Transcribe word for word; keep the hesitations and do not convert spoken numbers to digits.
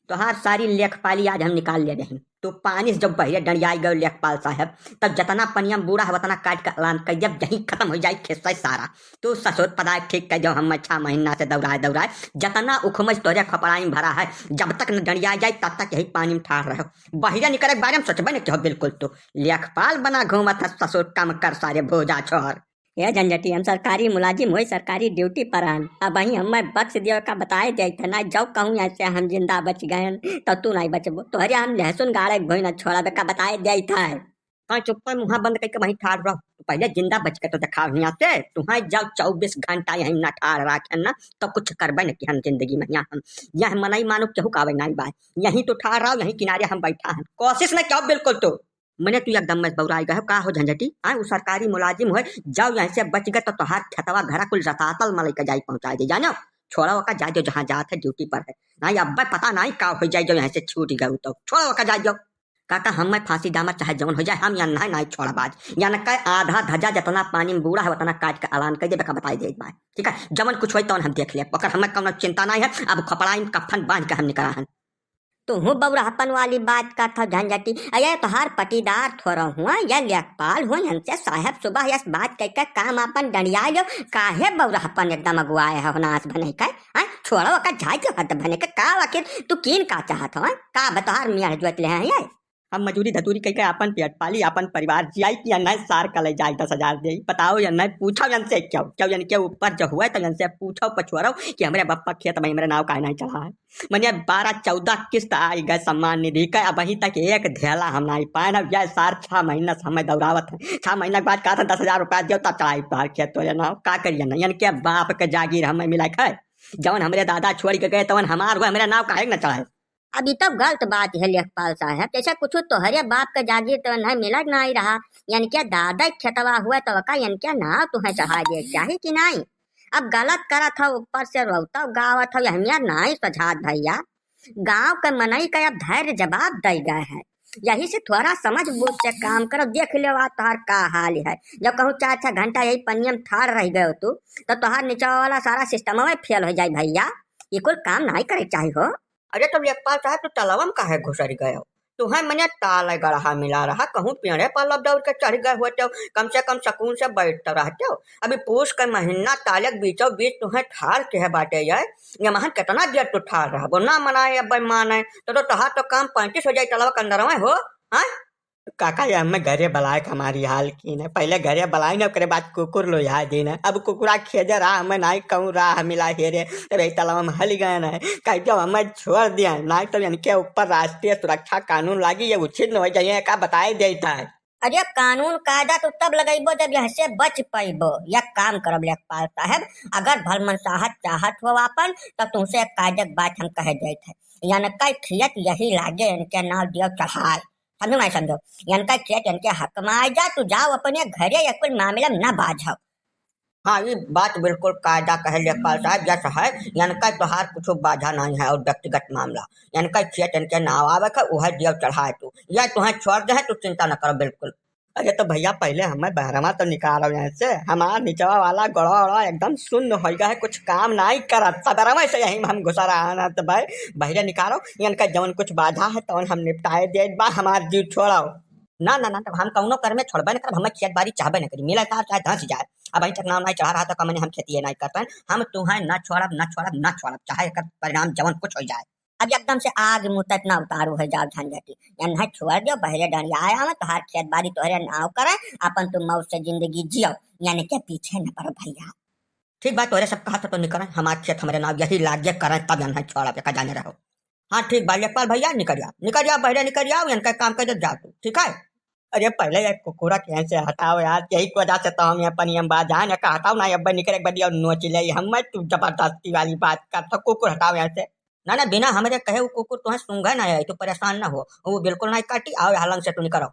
तोहार सारी लेखपाली आज हम निकाल ले रहे हैं। तू पानी से जब बहिरे डंडियाई गयो लेखपाल साहब, तब जतना पनिया में बूड़ा है, वतना काट के अलान कइ देब, यहीं खतम होइ जाई खेसै सारा। तू ससुर पदाय ठीक कइ देउ, हम छह महीना से दौड़ाए दौड़ाए, जतना उखमज तोहरे खपड़ाई में भरा है, जब तक न डंडियाई जाई, तब तक यही पानी में ठाढ़ रहो। बहिरे निकरे के बारे में सोचबे न किहो बिल्कुल तू। लेखपाल बना घूमत है ससुर, कम कर सारे भोजा छोर। ए झंझटी, हम सरकारी मुलाजिम होई, सरकारी ड्यूटी पर हन। अबहीं हम्मै बख्श दियो का बताए देइत है, नाहीं जौ कहूँ यहाँ से हम जिंदा बच गएन, तौ तू नाहीं बचबो। तोहरे हम लहसुन गाड़े घोई न छोड़बे का बताए देइत है। हाँ, चुप्पे मुँहा बंद कइके वहीं ठाढ़ रहो। तू पहिले जिंदा बच के तो देखाओ हियाँ से। तुहैं जौ चउबीस घंटा यहीं न ठाढ़ राखेन न, तौ कुछ करबे न किहन जिंदगी में हियाँ हम। यह मनई मानो केहू का आवे नाहीं बाय। यहीं तू ठाढ़ रहो, यहीं किनारे हम बैठा हन। कोशिश न किहो बिल्कुल तू। मने तू एकदम मस बौराई गए हो, का हो झंझटी? आय, उ सरकारी मुलाजिम होय, जौ यहीं से बच गए तो तोहार खेतवा घरा कुल रसातल मलई के जाई पहुँचाई दे, जानो? छोड़ो ओका, जाए दो जहाँ जात है, ड्यूटी पर है। नाहीं, अब्बे पता नाहीं का होइ जाए, जौ यहीं से छूट गए तो। छोड़ो ओका, जाए दो। काका, हम्मै फांसी डामर चाहे जौन होइ जाए, हम यन्है नाहीं छोड़ब आज। यनकै आधा धजा जतना पानी में बूड़ा है, वतना काट के अलान कइ देबे का बताई देइत बाय। ठीक है, जवन कुछ होई तवन हम देख लेब, ओकर हम्मै कौनो चिंता नाहीं है। अब खपड़ाई में कफन बांध के हम निकरा हन। तुहूँ बौराहपन वाली बात करत हौ झंझटी। अये तोहार पटीदार थोड़ा हुआ, या लेखपाल हुआ, हमसे साहेब सुबह यस बात कह के काम आपन डंडिया लो। काहे बौराहपन एकदम अगुआए हो नास बने के? हैं? छोड़ो ओका, जाए दो हद बने के। का आखिर तू कीन का चाहत हो, हैं? का बतोहार मियाँ जोत ले हैं ये? हम मजूरी धतूरी कह के आपन पेट पाली, आपन परिवार जियाई कि यन्है सार का ले जाए दस हजार दे। बताओ यन्है पूछो यन से क्यों, क्यों यन के ऊपर जो हुआ है तो यन से पूछो पछुआरो कि हमरे बप्पा खेत में हमरे नाव काहे नाहीं चढ़ा है। मने बारह चौदह किस्त आई गए सम्मान निधि के, अबहीं तक एक धेला हम नाहीं पाएन। अब यह सार छह महीना से हमें दौड़ावत है। छह महीना के बाद कहत हैं, "दस हजार रुपया दियो, तब चढ़ाई तोहार खेत तोरे नाव।" का करिए ना, इनके बाप के जागीर हमें मिला है। जवन हमरे दादा छोड़ के गए, तवन हमार हुआ, हमरे नाव काहे न चढ़ाए? अब ई तो गलत बात है लेखपाल साहब, जैसे कुछ तोहरे बाप के जागीर तो नहीं मिलत नहीं रहा, इनके दादा के खेतवा हुआ तो का इनके नाव तुहें चढ़ा दे चाही कि नहीं? अब गलत करत हो, ऊपर से रोवत हो, गावत हो, ये हमिया नाहीं सझात भैया। गाँव के मनई के अब धैर्य जवाब दे गए हैं, यही से थोड़ा समझ बूझ से काम करो। देख ले आज तोहार का हाल है, जब कहूँ चार छह घंटा यही पनिया में ठाड़ रह गए हो तू, तो तोहार नीचे वाला सारा सिस्टम में फेल हो जाए भैया। ये कुल काम नाहीं करे चाही हो। अरे तो लेखपाल साहब, तू तलवा में काहे घुसर गए हो? तुहें मने ताले गड़हा मिला रहा, कहूँ पेड़े पर लब दौड़ के चढ़ गए होते हो, कम से कम सुकून से बैठ तो रहते हो। अभी पूस के महीना ताले के बीचों बीच तुहें ठाड़ के है बाटे ये, ये महन कितना देर तू ठाड़ रहा, वो ना मनाए अब माने, तो, तो तोहार तो काम पैंतीस हो जाए तलवा के अंदर में हो, हाँ? काका, ये हमें घरे बलाए के हमारी हाल कीन है। पहिले घरे बलाइन, ओकरे बाद कुकुर लोया दीन है। अब कुकुरा खेजे रहा, हमें नाहीं कहूँ राह मिला हेरे, तब यही तलवा में हल गए ना। कह दो हमें छोड़ दिया, नाहीं तो इनके ऊपर राष्ट्रीय सुरक्षा कानून लागी, ये उचित न हो जाइए, का बताए देता है। अरे कानून कायदा तो तब लगैबो जब यहाँ से बच पैबो। या काम करब लेखपाल साहब, अगर भलमनसाहत चाहत हो आपन, तब तुमसे एक कायदे के बात हम कह देत है। इनका खेत यही लागे, इनके नाव दियो चढ़ाए। समझो नहीं समझो, इनका खेत इनके हक में आ जा, तू जाओ अपने घरे, ये कुल मामले में ना बाझो। हाँ, ये बात बिल्कुल कायदा कहे लेखपाल साहब, जस है, इनका तोहार कुछ बाधा नहीं है और व्यक्तिगत मामला, इनका खेत इनके नाव आवे का, वह दियो चढ़ाए तू, यह तुहें छोड़ दे है, तू चिंता न करो बिल्कुल। अरे तो भैया पहिले हमें बहरवा तो निकालो यहाँ से, हमार निचवा वाला गोड़वा ओड़वा एकदम सुन्न हो गया है, कुछ काम नाहीं करत, सबरवा से यही में हम घुसा रहा ना, तो भाई बहिरे निकालो, इनका जवन कुछ बाधा है तवन हम निपटाए दे बा, हमार जीव छोड़ो। ना, ना, ना, तब हम कौनो कर्मे छोड़बे न करब, हमें खेत बाड़ी चाहबे न करी, मिले तार चाहे धंस जाए। अबहीं तक नाव नाहीं चढ़ा रहा तो का मने हम खेतिए नाहीं करते हैं, हम तुहें ना छोड़ब, ना छोड़ब, ना छोड़ब, चाहे एकर परिणाम जवन कुछ हो जाए। अब एकदम से आग मुँह तक ना उतारू हो जाओ झंझटी, यन्है छोड़ दियो, बहिरे डंडियाए आवे, तोहार खेत बाड़ी तोहरे नाव करे, अपन तू मौज से जिंदगी जियो, इनके पीछे न पड़ो भैया। ठीक बात, तोहरे सब कहा था तो निकरे, हमार खेत हमरे नाव यही लागे करे, तब यन्है छोड़ब, एका जाने रहो। हाँ ठीक बा लेखपाल भैया, निकल जाओ, निकल जाओ, बहिरे निकल जाओ, इनका काम कर दे, जाओ तू, ठीक है? अरे पहिले ये कुकुरा के यहाँ से हटाओ यार, यही की वजह से तो हम यहाँ पर नियम बाज जाए ना, का हटाओ ना, अब निकरे एक बार और नोच ले, हम मैं तू जबरदस्ती वाली बात कर, तो कुकुर हटाओ यहाँ से। ना, ना, बिना हमरे कहे वो कुकुर तुम्हें सूंघे ना आए, तू परेशान ना हो, वो बिल्कुल नहीं काटी, आओ यहाँ लंग से तू निकरो।